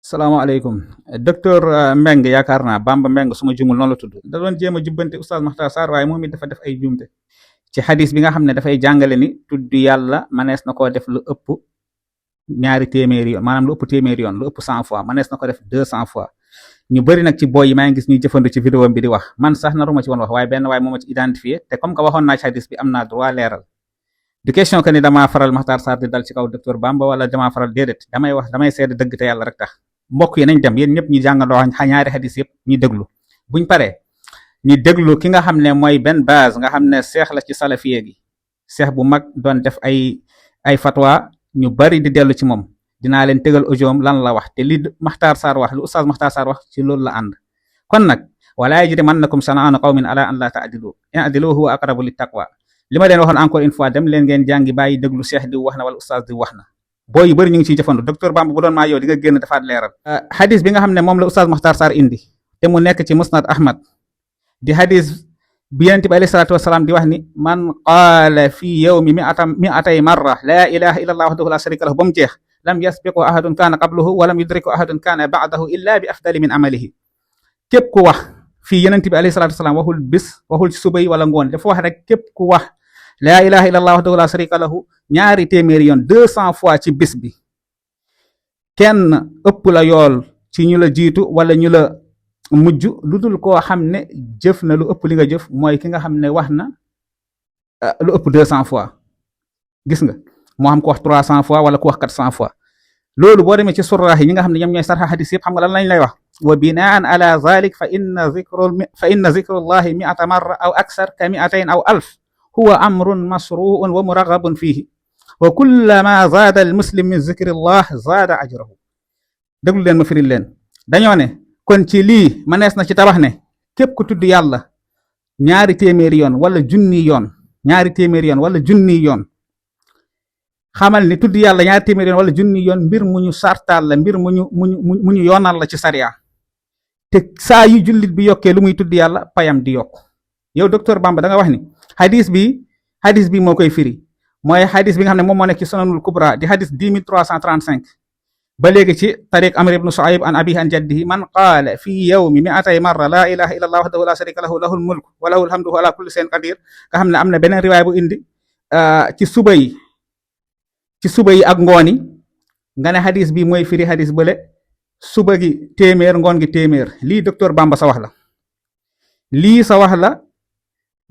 salaamaaleykum docteur Mbengue yaakaar naa Bamba Mbengue su ma jumul noonu la tudd da doon jéem a jubbante oustaz Makhtar Sarr waaye moom it dafa def ay juumte ci xadis bi nga xam ne dafay jàngale ni tudd yàlla manees na koo def lu ëpp ñaari téeméeri yoon maanaam lu ëpp téeméeri yoon lu ëpp 100 fois manees na ko def 200 fois ñu bëri nag ci boy yi maa ngi gis ñuy jëfandu ci vidéo bi di wax man sax naruma ci woon wax waaye benn waaye moo ma ci identifié te comme que waxoon naa ci xadis bi am naa droit leeral du question que ni damaa faral Makhtar Sarr di dal ci kaw docteur Bamba wala damaa faral déedéet damay wax damay seede dëgg te yàlla rek tax mbokk yi nañ dem yéen ñëpp ñi jàngandoo ñaari xadis yëpp ñi déglu buñ paree ñi déglu ki nga xam ne mooy benn base nga xam ne seex la ci salafiye gi seex bu mag doon def ay fatwa ñu bari di dellu ci moom dinaa leen tegal audioom lan la wax te li Makhtar Sarr wax lu oustaz Makhtar Sarr wax ci loolu la ànd kon nag wala yajrimannakum shana'anu qawmin ala an la ta'dilu i'dilu huwa aqrabu lit taqwa li ma leen waxoon encore une fois dem leen ngeen jàngi bàyyi déglu seex di wax na wala oustaz di wax na boo yu bëri ñu ngi ciy jëfandu docteur Bamba bu doon maa yow di nga génn defaat leeral hadis bi nga xam ne moom la oustaz Makhtar Sarr indi te mu nekk ci musnad Ahmad di hadis bi yonent bi alayhi salaatu wasalaam di wax ni man qaala fi yawmi mi'atay marra laa ilaha illa allah wahdahu la sharika lahu ba mu jeex lam yasbiqu ahadun kaana qablahu wa lam yudriku ahadun kaana ba'dahu illa bi afdali min amalihi képp ku wax fii yonent bi alayhi salaatu wasalaam waxul bis waxul ci suba yi wala ngoon dafa wax rek képp ku wax laa ilaha illa allah wahdahu la sharika lahu ñaari téeméeri yoon 200 fois ci bis bi kenn ëpp la yool ci ñu la jiitu wala ñu la mujj lu dul koo xam ne jëf na lu ëpp li nga jëf mooy ki nga xam ne wax na lu ëpp 200 fois gis nga moo xam ko wax 300 fois wala ku wax 400 fois loolu boo demee ci surraax yi ñi nga xam ne ñoom ñooy sarxa xadis yëpp xam nga lan lañ lay wax wa binaan ala zalik fa inna zikrullahi mi'ata marra aw aksar ka mi'atayn aw alf huwa amrun masruun wa muraghabun fihi wa kullama zaada al muslim min zikrillah zaada ajrahu déglu leen ma firil leen dañoo ne kon ci lii manees na ci tabax ne képp ku tudd yàlla ñaari téeméeri yoon wala junni yoon ñaari téeméeri yoon wala junni yoon xamal ni tudd yàlla ñaari téeméeri yoon wala junni yoon mbir mu ñu sartaal la mbir mu ñu yoonal la ci sariya te saa yu jullit bi yokkee lu muy tudd yàlla payam di yokk yow docteur Bamba da nga wax ni hadis bi moo koy firi mooy hadis bi nga xam ne moom moo nekk ci sunanul kubra di hadis 10335 ba léegi ci tariq amr ibn Shuayb an abihi an jaddihi man qaala fi yawmi mi'atay marra la ilaha illa allah wahdahu la sharika lahu lahul mulk wa lahul hamdu wa ala kulli shay'in qadir nga xam ne am na beneen riwaay bu indi ci suba yi ak ngoon yi nga ne hadis bi mooy firi hadis bële suba gi téeméer ngoon gi téeméer lii docteur Bamba sa wax la lii sa wax la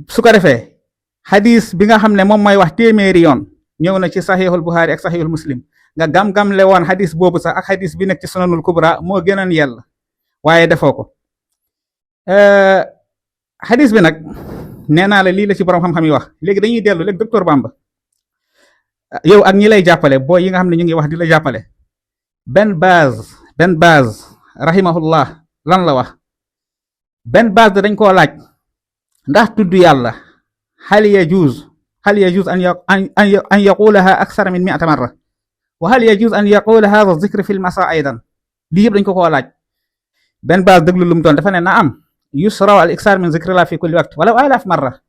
su ko defee hadis bi nga xam ne moom mooy wax téeméeri yoon ñëw na ci saxiixul Buxaari ak saxiixul Muslim nga gam-gam le woon hadis boobu sax ak hadis bi nekk ci sunanul kubra moo gënoon yàlla waaye defoo ko hadis bi nag nee naa la lii la ci borom xam-xam yi wax léegi dañuy dellu léegi docteur Bamba yow ak ñi lay jàppale boo yi nga xam ne ñu ngi wax di la jàppale benn base rahimahullah lan la wax benn base dañ koo laaj ndax tudd yàlla hal yajuz an yaqulaha akthar min 100 marra wa hal yajuz an yaqula hadha dhikr fi al-masa aydan lii yëpp dañ ko koo laaj benn base déglu lu mu doon dafa ne na am yusra al iksar min zikrillah fi kulli waqt walaw alaf marra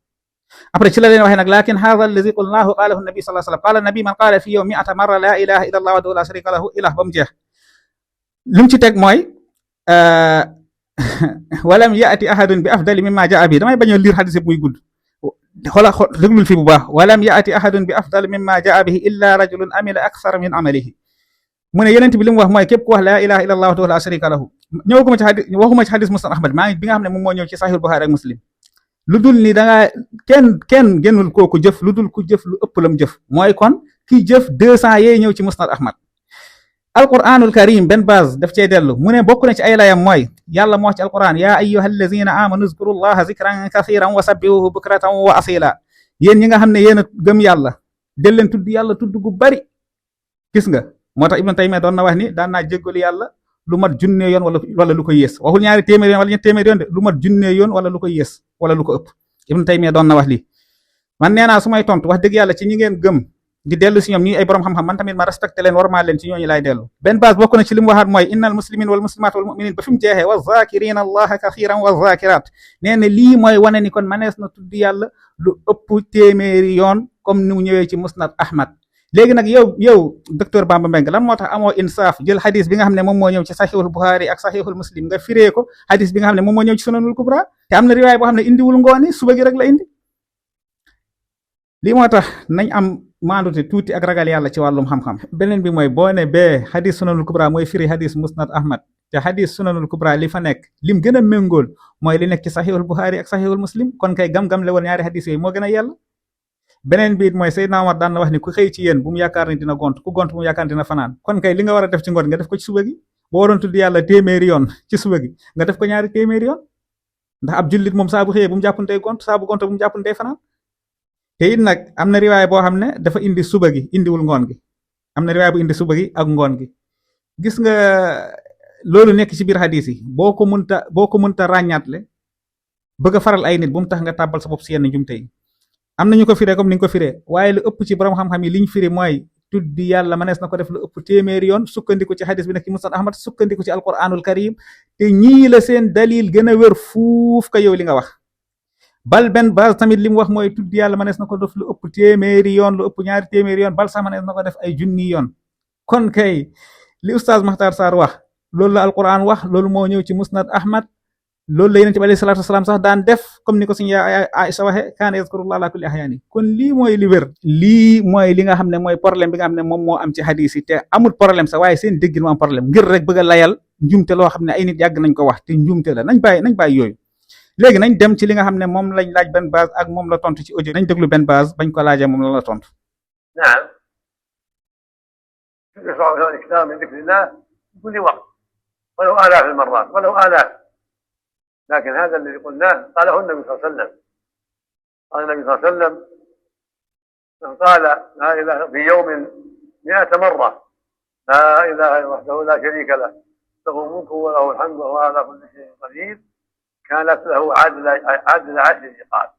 après ci la leen waxee nag lakin hadha alladhi qulnahu qalahu an-nabi sallallahu alayhi wasallam qala an-nabi man qala fi yawmi 100 marra la ilaha illa allah wahdahu la sharika lahu ilah ba mu jeex li mu ci teg mooy walam ya'ti ahadun bi afdali mimma ja'a bi damay bañ a lire hadith muy gudd xoolal déglul fi bu baax walam ya'ti ahadun bi afdali mimma ja'a bihi illa rajulun amila akthar min amalihi mu ne yeneen bi li mu wax mooy képp ku wax la ilaha illa allah wahdahu la sharika lahu ñëwaguma ci hadith waxuma ci hadith musnad ahmad maa ngi bi nga xam ne moom moo ñëw ci sahih bukhari ak muslim lu dul ni da nga kenn génnul kooku jëf lu dul ku jëf lu ëpp lam jëf mooy kon ki jëf 200 yee ñëw ci musnad ahmad alquranul karim benn base daf cee dellu mu ne bokk na ci ay layam mooy yàlla moo wax ci alquran yaa ayyuha allazina amanu zkurullaha zikran kathiran wa sabbihuhu bukratan wa asila yéen ñi nga xam ne yéen a gëm yàlla del leen tudd yàlla tudd gu bari gis nga moo tax ibnu taymiya doon na wax ni daan naa jéggalu yàlla lu mat junne yoon wala lu ko yées waxul ñaari téeméer yoon wala ñetti téeméer yoon de lu mat junne yoon wala lu ko yées wala lu ko ëpp ibnu taymiya doon na wax lii man nee naa su may tontu wax dëgg yàlla ci ñi ngeen gëm di dellu si ñoom ñi ay borom xam-xam man tamit ma respecté leen warmaa leen ci ñooñu laay dellu benn base bokk na ci li mu waxaat mooy innal muslimin wal muslimat wal muminin ba fi mu jeexee wa zakirina allaha kathiran wa zakirat nee na lii mooy wane ni kon manees na tudd yàlla lu ëpp téeméeri yoon comme ni mu ñëwee ci musnad ahmad léegi nag yow docteur Bamba Mbengue lan moo tax amoo insaaf jël xadis bi nga xam ne moom moo ñëw ci saxiixul Buxaari ak saxiixul Muslim nga firee ko xadis bi nga xam ne moom moo ñëw ci sunanul kubra te am na riwaay boo xam ne indiwul ngooni suba gi rek la indi. lii moo tax nañ am maandute tuuti ak ragal yàlla ci wàllum xam-xam. beneen bi mooy boo ne bee xadis sunanul kubra mooy firi xadis musnad Ahmad te xadis sunanul kubra li fa nekk lim gën a méngool mooy li nekk ci saxiixul Buxaari ak saxiixul Muslim kon kay gam-gam le woon ñaari xadis yooyu moo gën a yàlla. beneen biit mooy Seydina Omar daan na wax ni ku xëy ci yéen bu mu yaakaar ni dina gont ku gont bu mu yaakaar ni dina fanaan kon kay li nga war a def ci ngoon nga def ko ci suba gi boo waroon tudd yàlla téeméeri yoon ci suba gi nga def ko ñaari téeméeri yoon ndax ab jullit moom saa bu xëyee bu mu jàppantey gont saa bu gonto bu mu jàppantey fanaan te it nag am na riwaay boo xam ne dafa indi suba gi indiwul ngoon gi am na riwaay bu indi suba gi ak ngoon gi gis nga loolu nekk ci biir xadis yi boo ko mënta ràññaatle bëgg a faral ay nit bu mu tax nga tàbbal sa bopp si yenn njumte yi am nañu ko firee comme ni nga ko firee waaye lu ëpp ci borom xam-xam yi liñ firi mooy tuddi yàlla mënees na ko def lu ëpp téeméeri yoon sukkandiku ci xadis bi nekk ci musnad Ahmad sukkandiku ci alquranul karim te ñii la seen dalil gën a wér fuuf ka yow li nga wax bal benn base tamit li mu wax mooy tuddi yàlla mënees na ko def lu ëpp téeméeri yoon lu ëpp ñaari téeméeri yoon bal sax mënees na ko def ay junni yoon kon kay li oustaz Makhtar Sarr wax loolu la alquran wax loolu moo ñëw ci musnad Ahmad loolu la yonent bi alayhi salaatu wasalaam sax daan def comme ni ko suñu yaay Aïcha waxe kaana yazkurullah ala kulli ahyaani kon lii mooy li wér lii mooy li nga xam ne mooy problème bi nga xam ne moom moo am ci hadis yi te amul problème sax waaye seen dégg moo am problème ngir rek bëgg a layal njumte loo xam ne ay nit yàgg nañ ko wax te njumte la nañ bàyyi yooyu léegi nañ dem ci li nga xam ne moom lañ laaj benn base ak moom la tontu ci audio nañ déglu benn base bañ ko laajee moom la tontu naam الإكثار من ذكر الله في كل وقت ولو آلاف المرات ولو آلاف لكن هذا الذي قلناه قاله النبي صلى الله عليه وسلم قال النبي صلى الله عليه وسلم من قال لا إله في يوم 100 مرة لا إله إلا وحده لا شريك له له الملك وله الحمد وهو على كل شيء قدير كانت له عدل 10 رقاب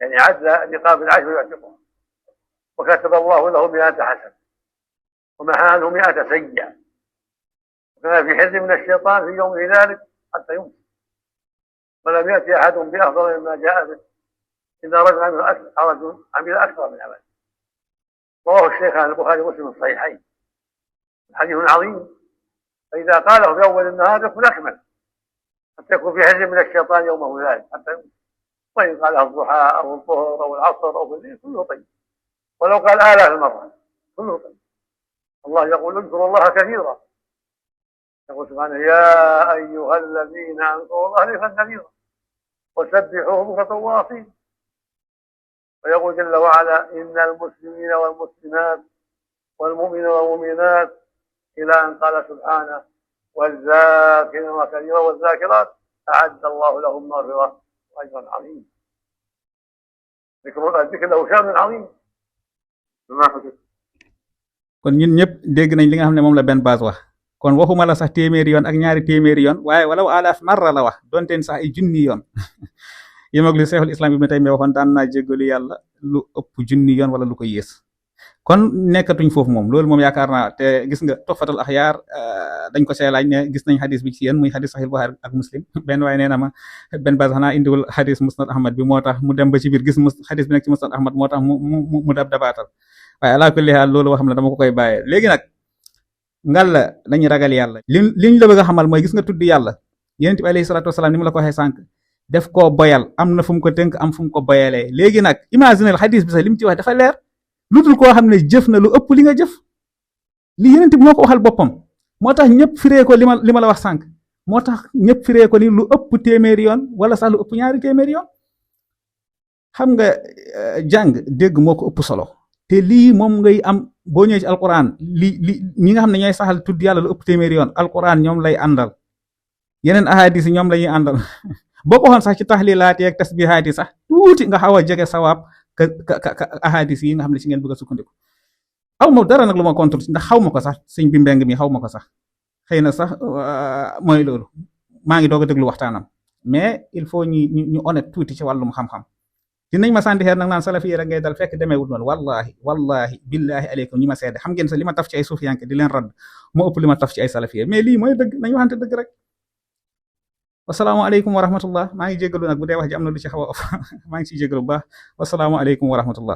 يعني عدل رقاب العشر يعتقها وكتب الله له 100 حسنة ومحى عنه 100 سيئة وكان في حزب من الشيطان في يوم ذلك حتى يمسك ولم يأتي أحد بأفضل مما جاء به إلا رجل عمل أكثر من عمل رواه الشيخان البخاري ومسلم الصحيحين حديث عظيم فإذا قاله في أول النهار يكون أكمل حتى يكون في حزب من الشيطان يومه ذلك حتى يمسك وإن قالها الضحى أو الظهر أو العصر أو في الليل كله طيب ولو قال آلاف المرات كله طيب الله يقول اذكروا الله كثيرا يقول سبحانه يا أيها الذين أنكروا الله ليسا كثيرا وسبحوه بكرة وأصيلا ويقول جل وعلا إن المسلمين والمسلمات والمؤمنين والمؤمنات إلى أن قال سبحانه والذاكرين كثيرا والذاكرات أعد الله لهم مغفرة وأجرا عظيما ذكر له شأن عظيم بما حدث kon ñun ñëpp dégg nañ li nga xam ne moom la benn base wax kon waxuma la sax téeméeri yoon ak ñaari téeméeri yoon waaye walaw alaaf marra la wax donteen sax ay junni yoon yém ak lu Seexul Islam Ibnu Taymiyya waxoon daan naa jéggalu yàlla lu ëpp junni yoon wala lu ko yées kon nekkatuñ foofu moom loolu moom yaakaar naa te gis nga Tuhfatul Axyaar dañ ko see laaj ne gis nañ xadis bi ci yéen muy xadis Sahih Bukhari ak Muslim benn waaye nee na ma benn base xanaa indiwul xadis Musnad Ahmad bi moo tax mu dem ba ci biir gis xadis bi nekk ci Musnad Ahmad moo tax mu dabaatal waaye alaa kulli haal loolu xam ne dama ko koy bàyyee léegi nag ngal la dañuy ragal yàlla liñ la bëgg a xamal mooy gis nga tudd yàlla yonent bi alayhi salaatu wasalaam ni mu la ko waxee sànq def koo boyal am na fu mu ko tënk am fu mu ko boyalee léegi nag imaginel xadis bi sax li mu ci wax dafa leer lu dul koo xam ne jëf na lu ëpp li nga jëf li yonent bi moo ko waxal boppam moo tax ñëpp firee ko li ma la wax sànq moo tax ñëpp firee ko ni lu ëpp téeméeri yoon wala sax lu ëpp ñaari téeméeri yoon xam nga jàng dégg moo ko ëpp solo te lii moom ngay am boo ñëwee ci alquran li ñi nga xam ne ñooy saxal tudd yàlla lu ëpp téeméeri yoon alquran ñoom lay àndal yeneen ahadis yi ñoom la ñuy àndal boo ko xoon sax ci tahlilaat yeeg tasbihaat yi sax tuuti nga xaw a jege sawaab ka ahadis yi nga xam ne ci ngeen bëgg a sukkandiku xaw ma dara nag lu ma contre ndax xaw ma ko sax sëñ bi mbeng mi xaw ma ko sax xëy na sax mooy loolu maa ngi doog a déglu waxtaanam mais il faut ñu honnête tuuti ci wàllum xam-xam dinañ ma sànni xeer nag naan salafi rek ngay dal fekk demeewul noonu wallahi billahi aleykum ñi ma seede xam ngeen sa li ma taf ci ay suufiyanke di leen radd moo ëpp li ma taf ci ay salafi mais lii mooy dëgg nañu waxante dëgg rek wasalaamaaleykum wa rahmatullah maa ngi jégalu nag bu dee wax ji am na lu ci xaw a maa ngi ciy jégalu bu baax wasalaamaaleykum wa rahmatullah